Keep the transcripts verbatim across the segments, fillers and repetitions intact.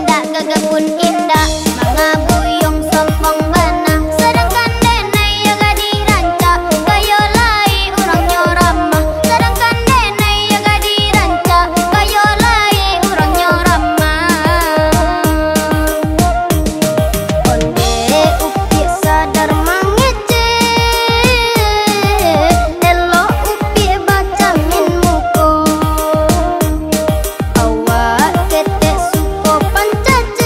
Indak gagah pun indak, mangabuyuang sompong bana. Sadangkan denai yo gadih rancak, gayo lai urangnyo ramah. Sadangkan denai yo gadih rancak, gayo lai urangnyo ramah. Ondeh Upiak sadar mangecek, elok Upiak bacamin muko. Awak ketek suko pancacek,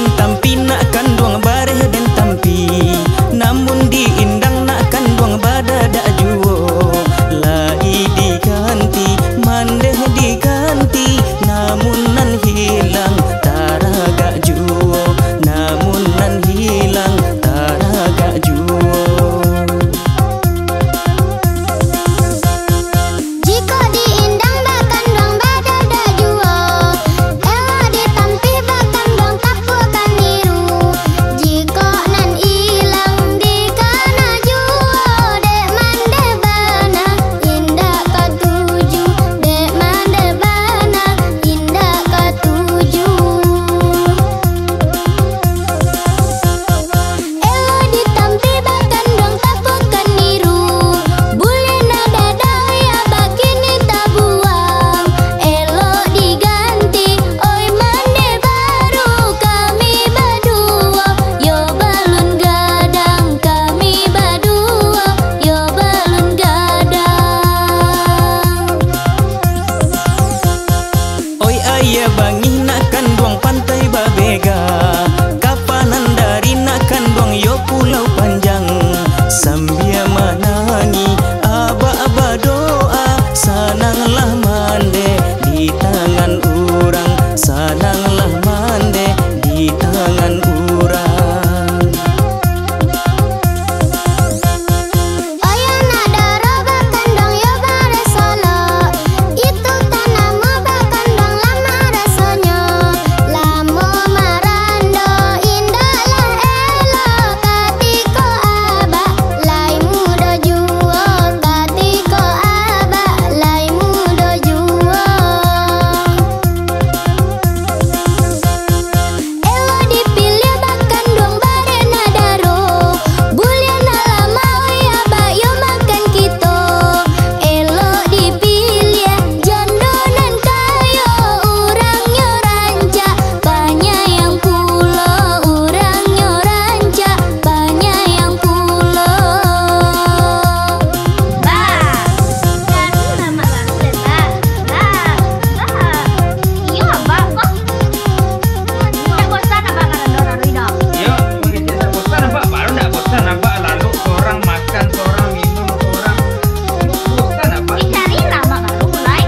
Tampi nak kanduang bareh den tampi, namun di indang nak kanduang badadak juo. Lai diganti, mandeh diganti, namun nan hilang taragak juo, namun nan hilang taragak juo. Jikok di indang bakanduang badadak juo, elok di tampih bakanduang tapuak kaniru. Jikok nan ilang dikana juo, dek mandeh bana indak katuju, dek mandeh bana indak katuju. Elok di tampih bakanduang tapuak kaniru, buliah nak dadawi abak kini tabuang. Elok diganti, oi mandeh baru, kami baduo, yo balun gadang, kami baduo, yo balun gadang. Oi ayah bangih nak kanduang pantai babega, ka Panandari nak kanduang yo Pulau Panjang, sambia manangih abak badoa, sananglah mandeh di tangan urang, sananglah mandeh di tangan urang. Oya nak daro bakanduang yo bareh solok, itu tanamo bakanduang lamo rasonyo. Lamo marando indaklah elok, katiko abak lai mudo juo, katiko abak lai mudo juo. Elok dipiliah bakanduang bareh nak daro, buliah nak lamo, oi abak yo makan kito. Elok dipiliah jando nan kayo, urangnyo rancak, panyayang pulo, urangnyo rancak, panyayang pulo. Ba, jadi lamak baru deh, Ba. Ba, Ba. Iyo, Abak, kok. Ndak bosan Abak marandau-randau idak? Iyo, mangecek ndak bosan Abak, baru ndak bosan Abak, lalu sorang makan, sorang minum, sorang. Bosan Abak. Ih, carilah Abak baru mulai.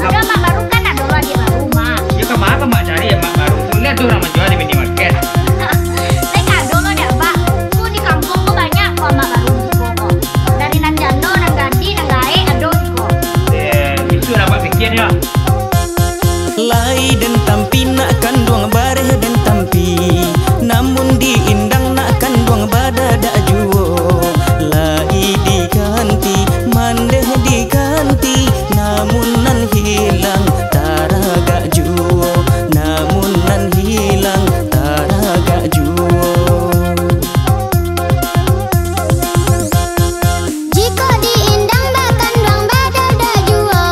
Ado Abak baru kan, ado lah di baru, Mak. Iyo, ka ma Abak cari Abak baru? Lihat tu urang manjua di minimarket. Lai ka ado lo dek Abak. Ko di kampuang ko banyak ko Abak baru ko. Dari nan jando, nan gadih, nan gaek, ado ko. Eh, itu lah Abak pikia nyo. Lai den tampi nak kanduang bareh den tampi, namun di indang nak kanduang badadak juo. Lai diganti, mandeh diganti, namun nan hilang taragak juo, namun nan hilang taragak juo. Jikok di indang bakanduang badadak juo,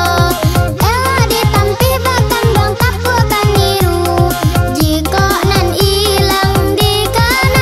elok di tampih bakanduang tapuak kaniru. Jikok nan ilang dikana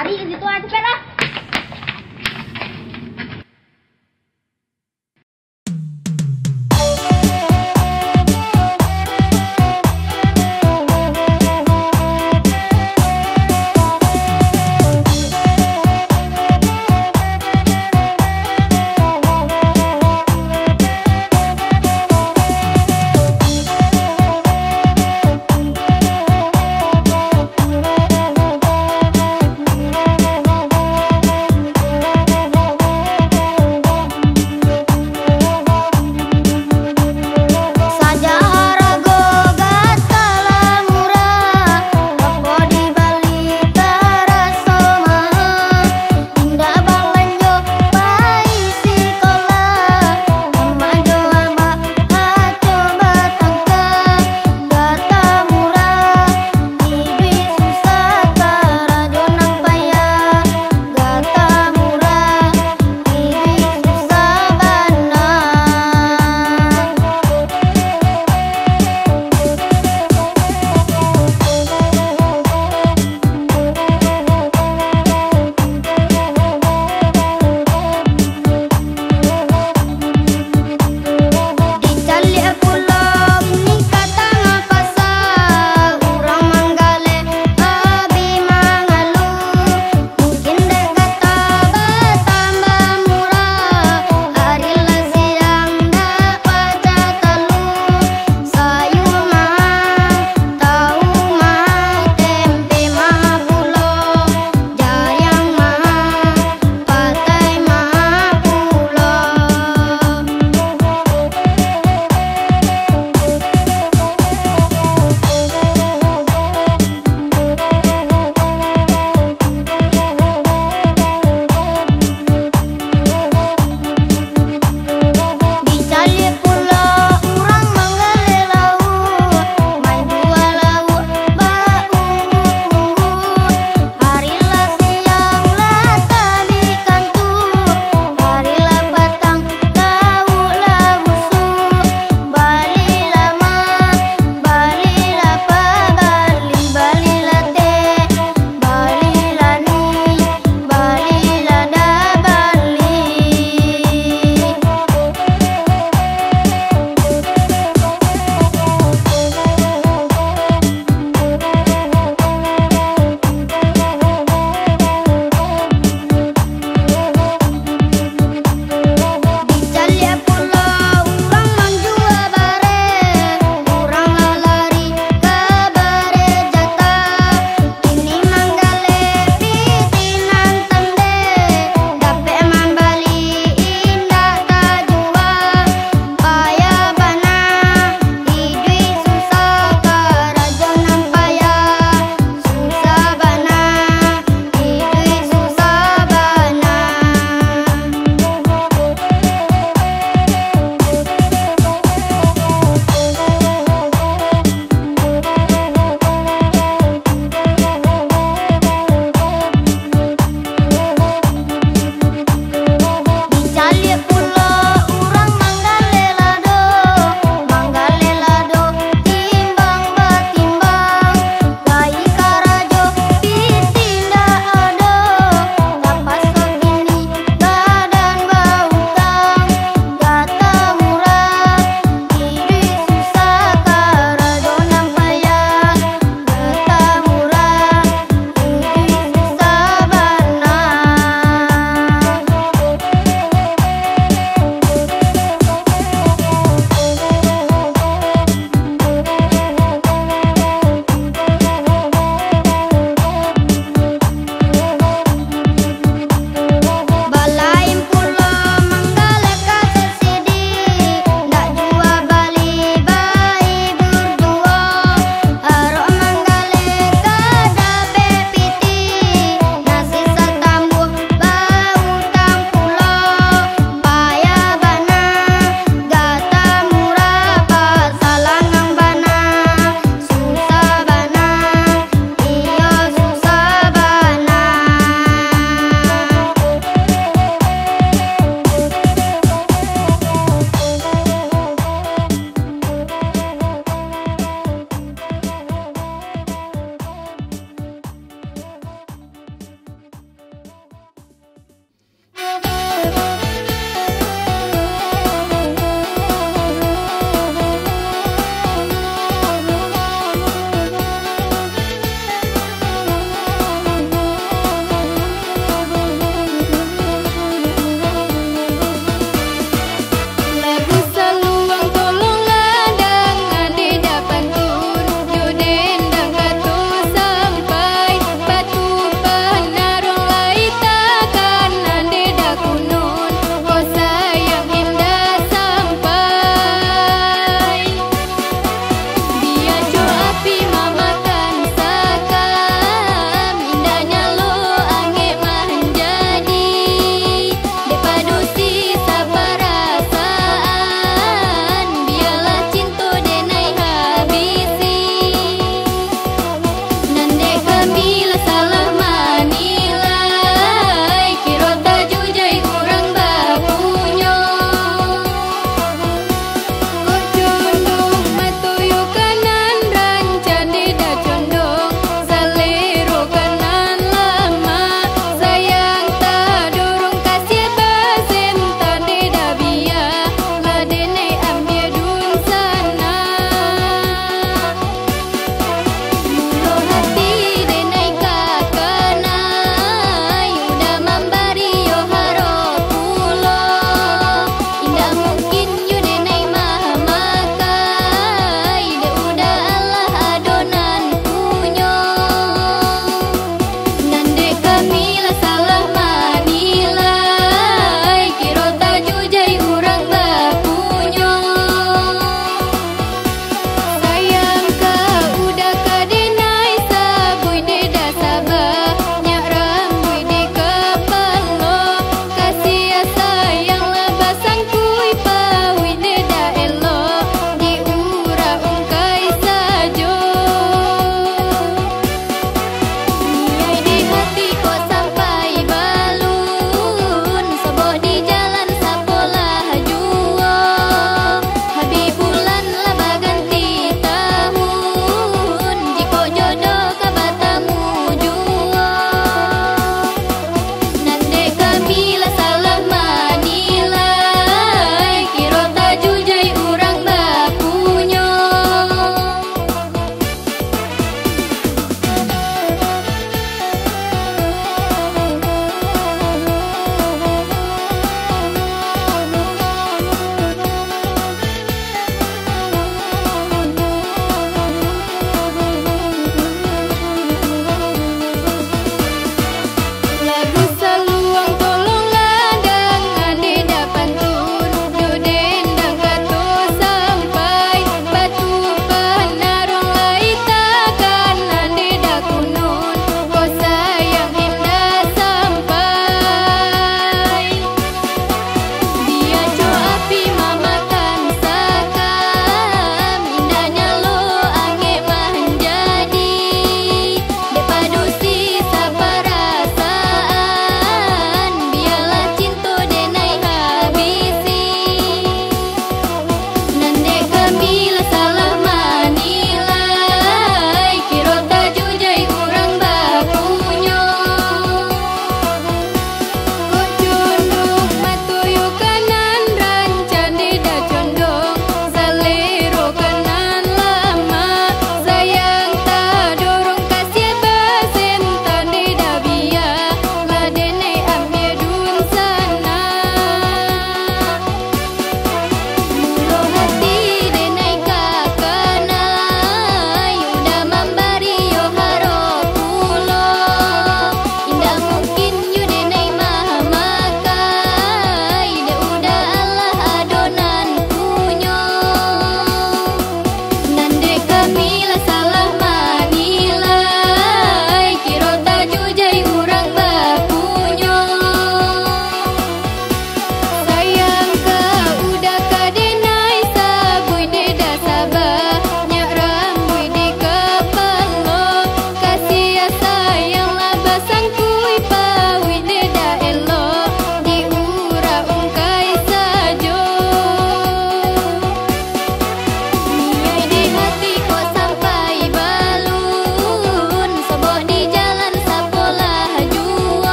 Lari ka situ ah, capek lah.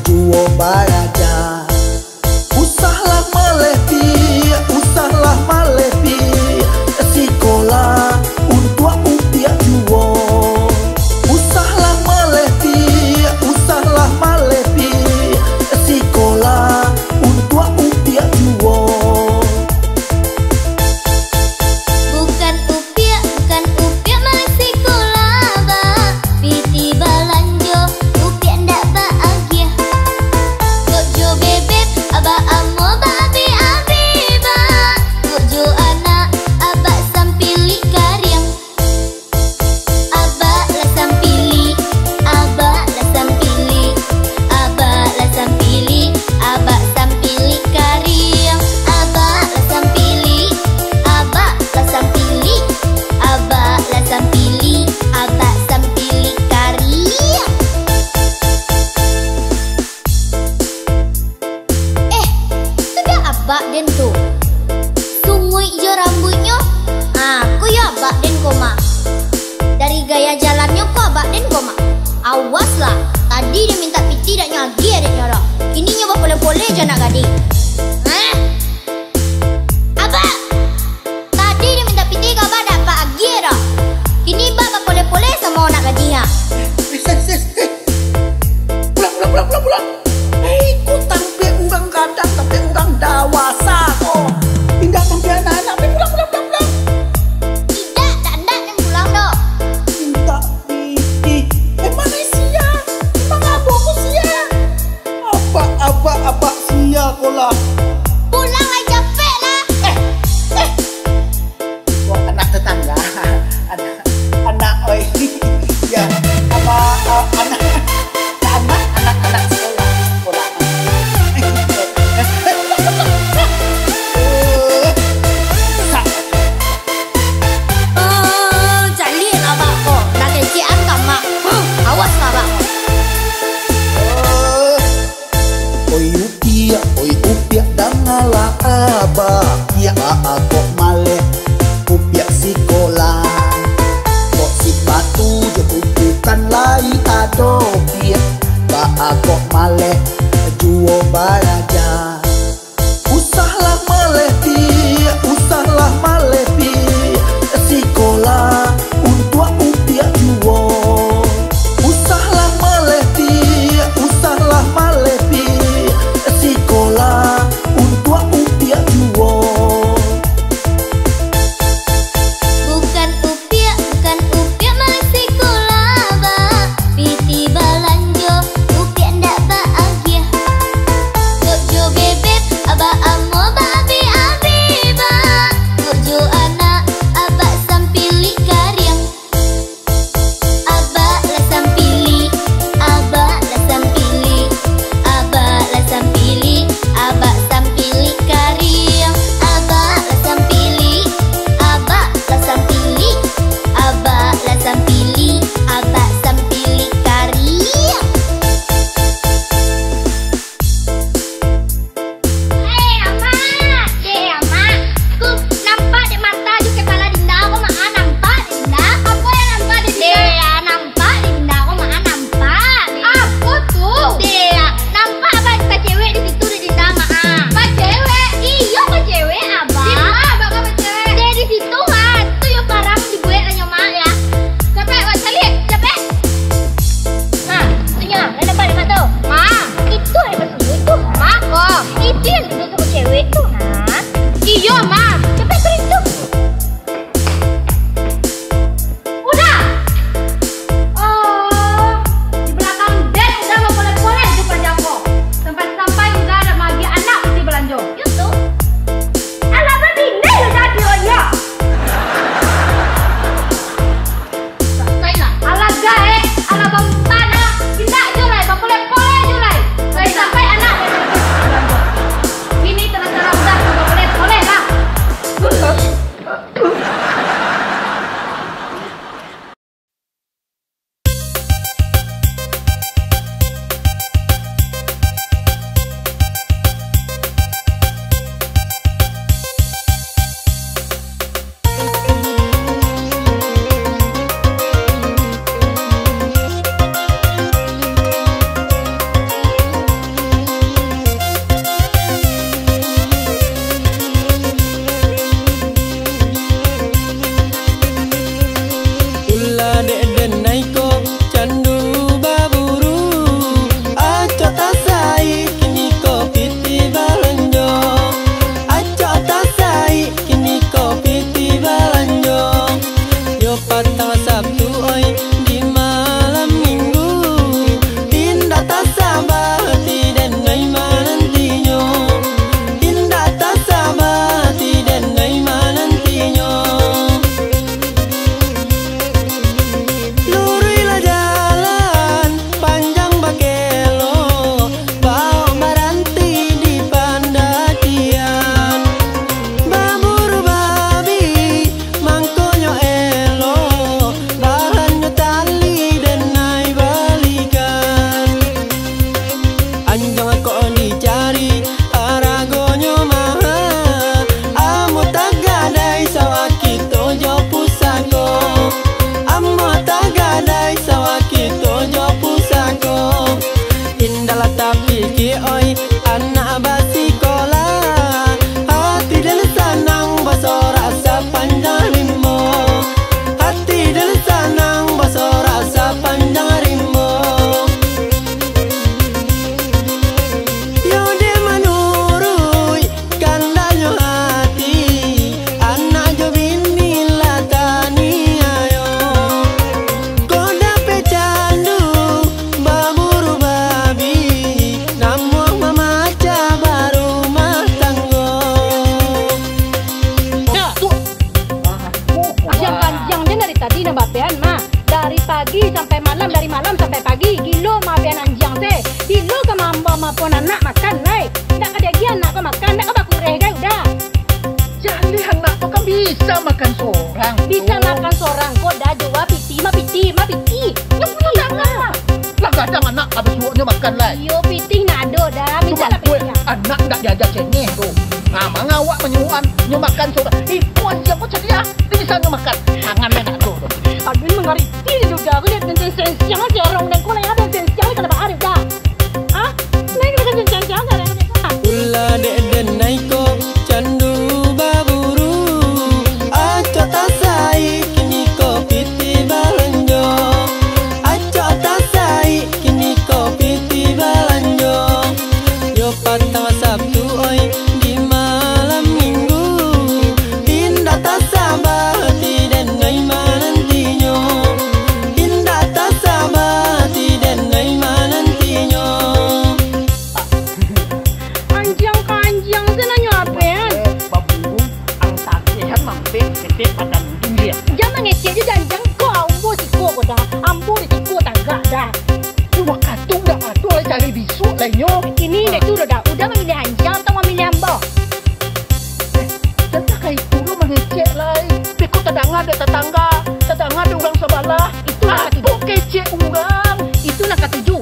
juo baraja. Usahlah maleh, Piak, usahlah maleh, Piak, sikola untuak Upiak juo. Usahlah maleh, Piak, usahlah maleh, Piak, sikola untuak Upiak juo. Bukan Upiak, bukan Upiak maleh sikola, Bak. Pitih balanjo, Upiak ndak baagiah. Kok jo bebeb, Abak amuah baabih-abih, Bak. Kok jo anak, Abak sampilik kariang. Abak lah sampilik, Abak lah sampilik, Abak lah sampilik, Abak sampilik kariang. Abak lah sampilik, Abak lah sampilik, Abak lah sampilik, Abak sampilik kariang. Eh, tu dah Abak den tu. Sunguik jo rambuiknyo. Ah, ko yo Abak den ko mah. Dari gaya jalannyo ko Abak den ko mah. Awas lah, tadi den mintak pitih dak nyo agiah dek nyo doh. Kini nyo bapoleh-poleh jo anak gadih. Hah? Abak! Tadi den mintak pitih ka Abak dak Abak agiah doh. Kini Abak bapoleh-poleh samo anak gadih ha. Eh, eh, eh, eh. Pulang, pulang, pulang, pulang, pulang. Eh, iko tampek urang gadang, tampek urang dawasa ko. Indak tampek anak-anak, pai pulang, pulang, pulang, pulang. Indak, dak, indak, den pulang doh. Mintak pitih. Eh, mano sia? Mangabo ko sia? Abak, abak, abak sia ko lah. Pulang lai, capek lah. Eh, eh. Ko anak tetangga. Anak, anak, oi. Ya, apa, eh, anak, anak, anak, anak sekolah, sekolah. Eh, eh, eh, eh, eh, eh. Eh, sa- Oh, caliak lah Abak ko. Nak kecekan ka Mak. Huh, awas lah Abak ko. Eh. Oi Upiak, oi Upiak, dangalah Abak, Piak, baa kok maleh Upiak sikola. Kok sipatu jo tuntukan lai ado, Piak, baa kok maleh juo baraja. Usahlah maleh, Piak, usahlah maleh, Piak, sikola untuak Upiak juo. Usahlah maleh, Piak, usahlah maleh, Piak, sikola untuak Upiak juo. Bukan Upiak, bukan Upiak maleh sikola, Bak. Pitih balanjo, Upiak ndak baagiah. Kok jo be- Kioi anak basikolah, hati den sanang basorak sapanjang limo. Hati den sanang basorak sapanjang limo. Yo dek manuruik kandaknyo hati, anak jo bini lah taniayo. Kok dapek candu baburu babi, namuah mamacah barumah tanggo. Dah. Anjiang-anjiang den dari tadi nan bapean mah. Dari pagi sampai malam, dari malam sampai pagi. Gilo mah bapean anjiang teh. Bilo ka mamba mapo anak makan lai. Ndak ka diagiah anak ko makan, ndak ka bakureh gai udah. Jaleh anak tu kan bisa makan sorang. Bisa makan sorang ko dah, jua pitih, mah pitih, mah pitih. Nyo punyo tangan. Lah gadang anak, abih suoknyo makan lai. Iyo, pitih ndak ado dah, minta lah pitih. Anak ndak diaja cengeh tu. Ah, manga awak manyuruahan nyo makan sorang. Ipo anjiang ko cadiak, di bisa nyo makan. Tangan ndak ado tu. Aduh, mangariti sudah. Aku lihat tentang sensiang aja orang udah ko lai ado sensiang, kana ba ari dah. Ah, lai kana sensiang-siang dah. Ulah dek den naiko candu baburu. Acok tasai kini ko pitih balanjo. Acok tasai kini ko pitih balanjo. Yo patang Sabtu oi di malam Minggu. Indak tasaba hati den oi manantinyo. Indak tasaba hati den oi manantinyo. Anjiang ka anjiang se nanyo apo, an? Baburu, ang tagihan mampir ketek padan ujung dia. Jan mangecek jo janjiang ko, ambo siko ko dah. Ambo di siko tagak dah. Wakatu dak ado lai cari bisuak lai nyo. Kini dek tu dah, udah mamiliah anjiang atau mamiliah ambo? Eh, jan ka itu lo mangecek lai. Beko tadanga dek tatangga, tadanga dek urang sabalah. Itu nan katuju. Apo kecek urang? Itu nan katuju.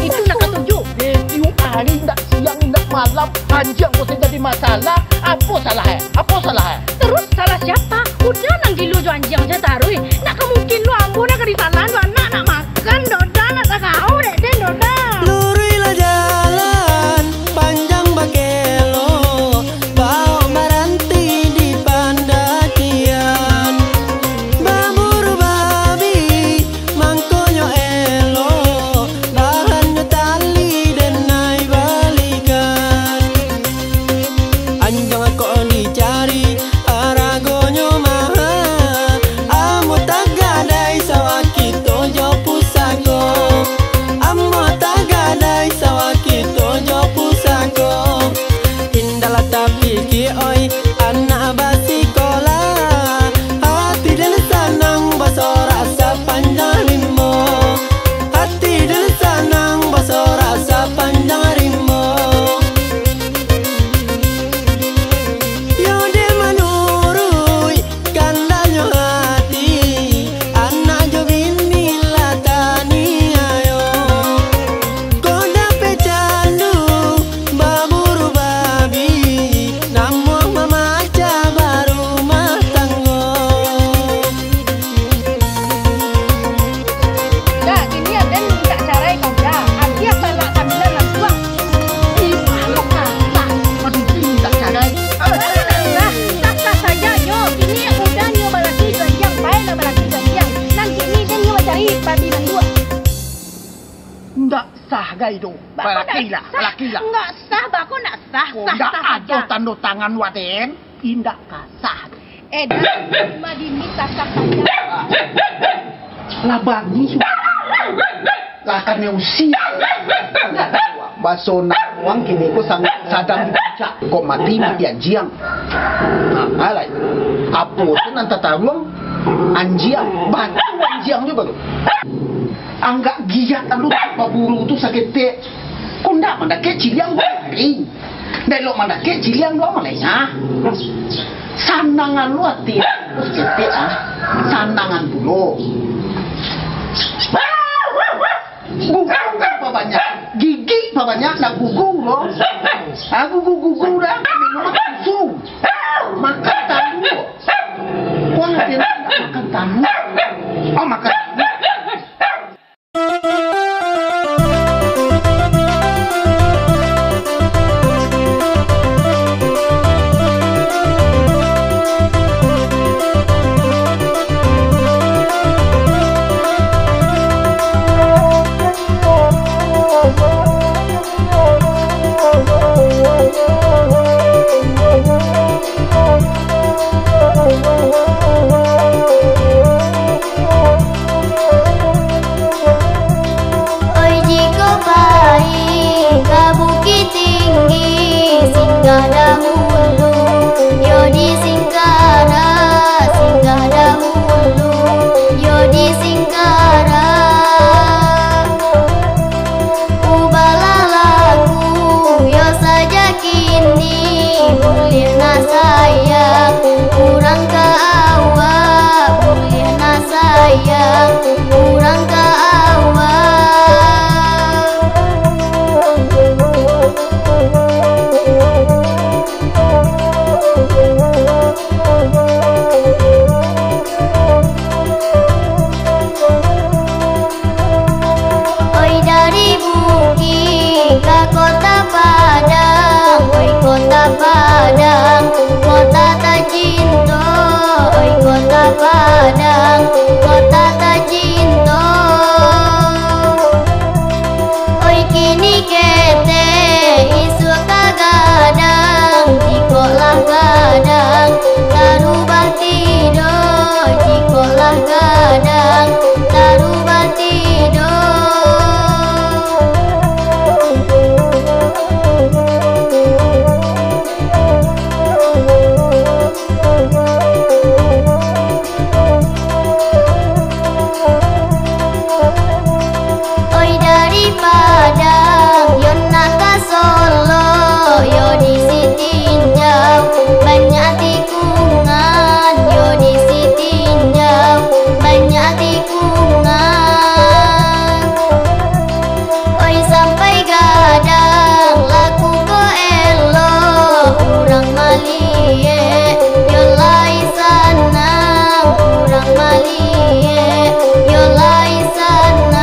Itu nan katuju. Eh, tiup ari indak siang indak malam, anjiang ko se jadi masalah. Apo salah, eh? Apo salah, eh? Terus salah siapa? Udah nan gilo jo anjiang se taruih. Nak ka mungkin lo ambo nak ka di sana, do anak nak makan, do dah nak tagao dek den, do dah. Luruihlah jalan panjang bakelo, baok baranti di pandakian. Baburu babi, mangkonyo elo, bahan jo tali den ai balikan. Anjiang kok dicari, aragonyo maha. Ambo tagadai sawah kito jo pusako. Ambo tagadai sawah kito jo pusako. Indaklah tapikia oi, anak basikolah. Hati den sanang basorak sapanjang limo. Hati den sanang basorak sapanjang limo. Yo dek manuruik kandaknyo hati, anak jo bini lah taniayo. Kok dapek candu baburu babi, namuah mamacah barumah tanggo. Dah, kini aden mintak carai kau dah. Agiah talak sambilan langsuang. Ih, mano kasar. Aduh, mintak carai. Sah-sah saja nyo. Kini udah nyo balaki jo anjiang, baiklah balaki jo anjiang. Nan kini den nyo bacari babi manduak. Ndak sah gai do. Balakilah, balakilah. Ndak sah, bako ndak sah. Kok sah, ndak sah ado saja. Tando tangan waden? Indak ka sah. Eh, dah, madini sah-sah saja. Lah bani sudah. Lah kan usia. Baso nak uang kini ko sang-, sadang di puncak. Kok mati, mati anjiang. Nah, alai. Apo tu nan tataruang? Anjiang. Batu anjiang juga tu. Anggak giat lalu baburu tu saketek. Kok ndak mandakek ciliang baring. Delok mandakek ciliang dua malengah. Sanangan lo ati, bos ketek ah. Sanangan pulo. Gugu pabanyak, gigi pabanyak, nak gugu lo. Ah, gugu-gugu dah, minum susu. Makan talu. Wah, dia nak makan talu. Oh, makan talu. Dahulu, yo di Singkarak, singgah dahulu, yo di Singkarak. Ubahlah laku, yo sajak kini, buliah nak sayang, urang ka awak, buliah nak sayang, urang ka awak. Oi dari Bukik ka Kota Padang, oi Kota Padang, kota tacinto, oi Kota Padang, kota tacinto. Oi kini ketek, isuak ka gadang, jikok lah gadang, tarubah tido, jikok lah gadang, tarubah tido. Oi dari Padang, yo nak ka Solok, yo di Sitinjau, banyak tikungan, yo di Sitinjau, banyak tikungan. Oi sampai gadang, laku ko elok, urang maliek, yo lai sanang, urang maliek, yo lai sanang.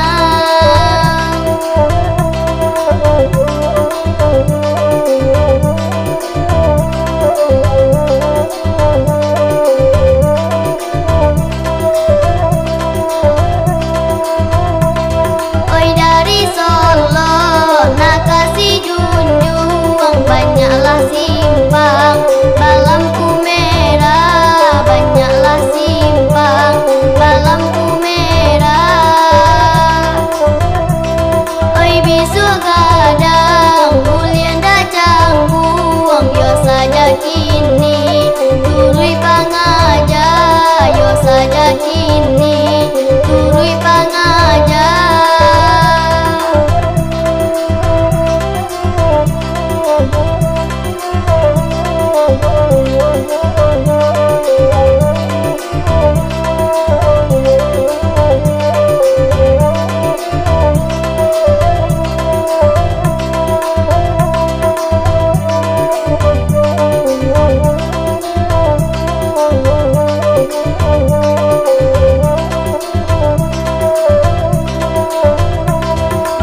Oi dari Solok nak ka Sijunjuang, banyaklah simpang balampu merah, banyaklah simpang balampu merah. Oi bisuak gadang, buliah ndak cangguang, yo sajak kini, turuik pangaja, yo sajak kini, turuik pangaja.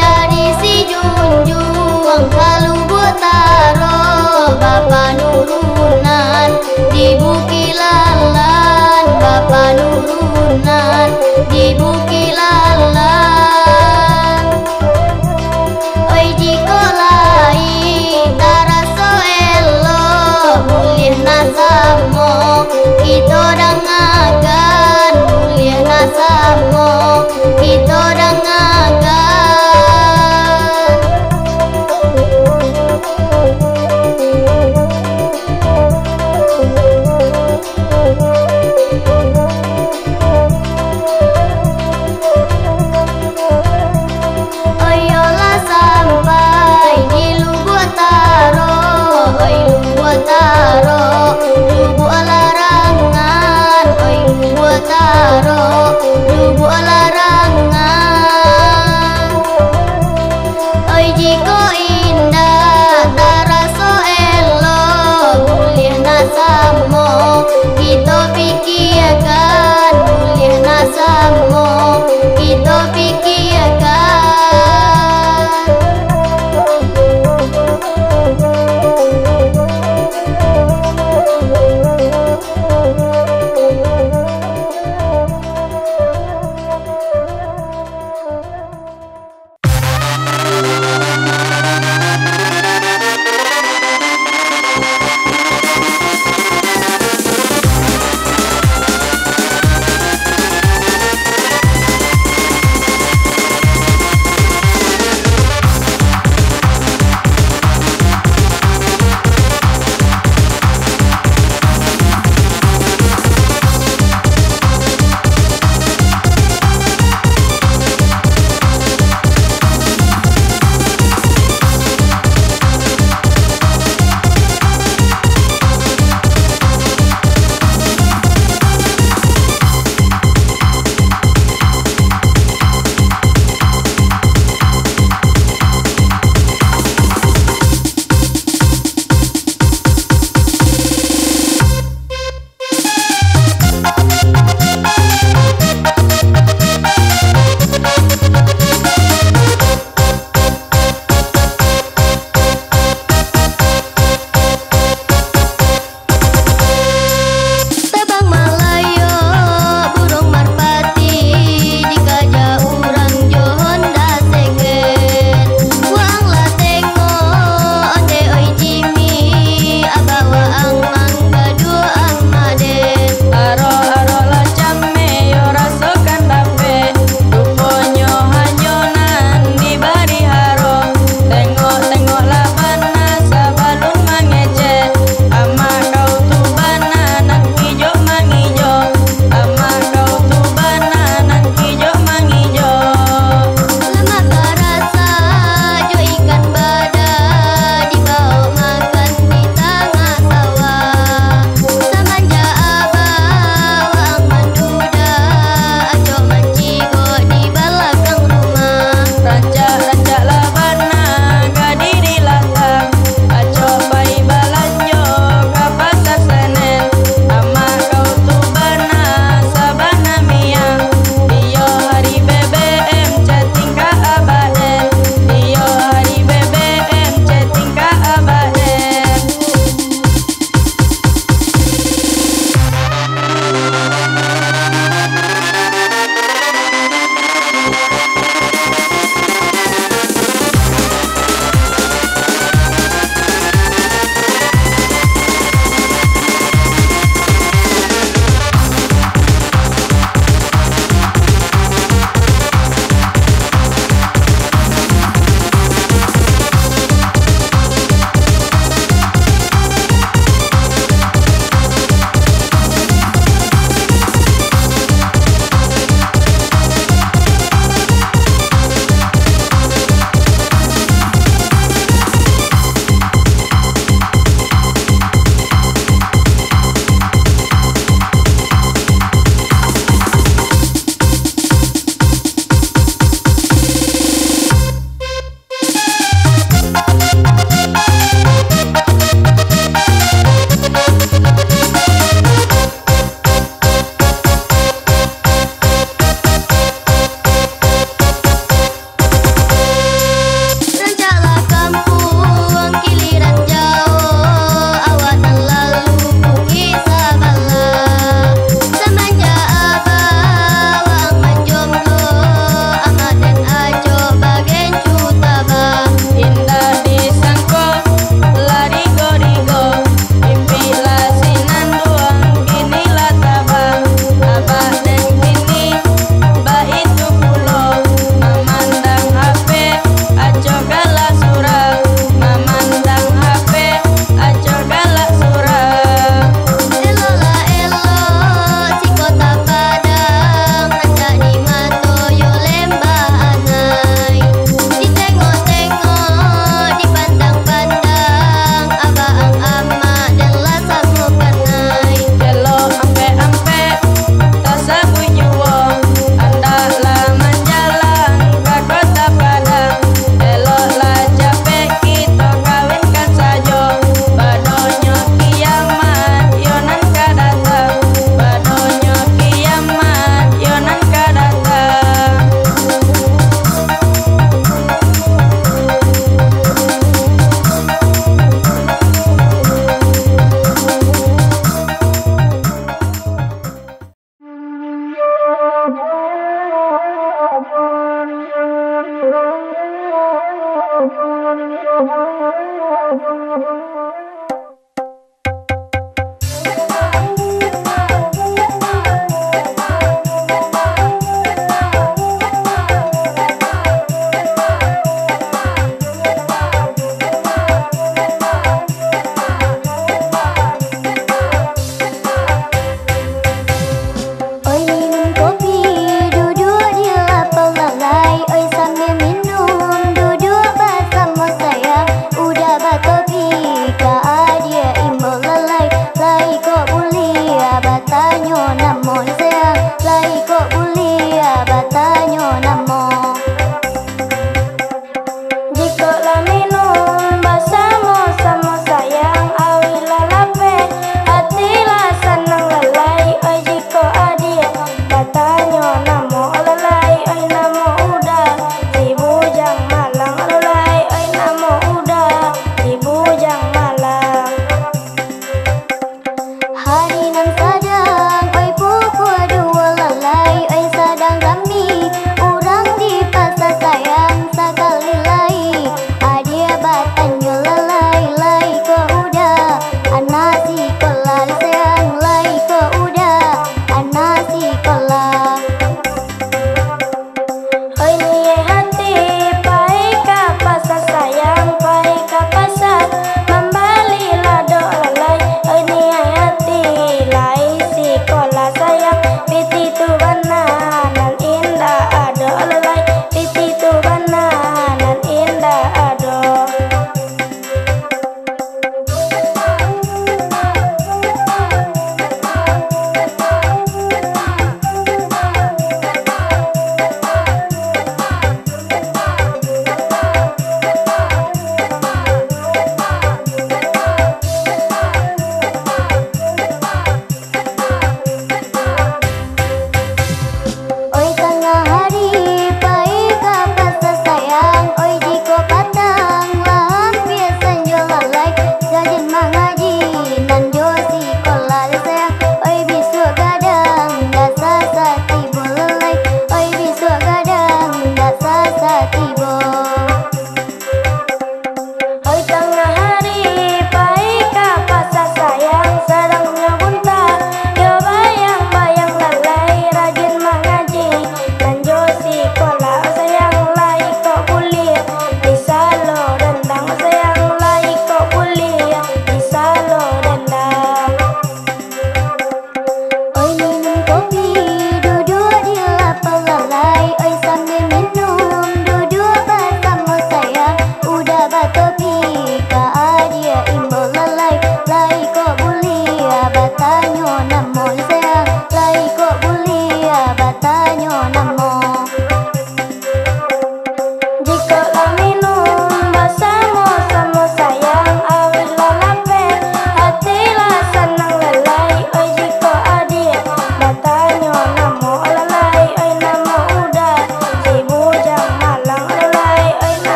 Dari Sijunjuang ka Lubuak Tarok, bapanurunan di Bukik Lalan, bapanurunan di Bukik Lalan. Oi, jikok lai taraso elok, buliah nak samo kito dangakan, buliah nak samo kito dangakan. Oi, yo lah sampai di Lubuak Tarok, oi Lubuak Tarok, Lubuak Larangan, oi Lubuak Tarok, Lubuak Larangan. Oi, jikok indak taraso elok, buliah nak samo kito pikiakan, buliah nak samo kito pikiakan.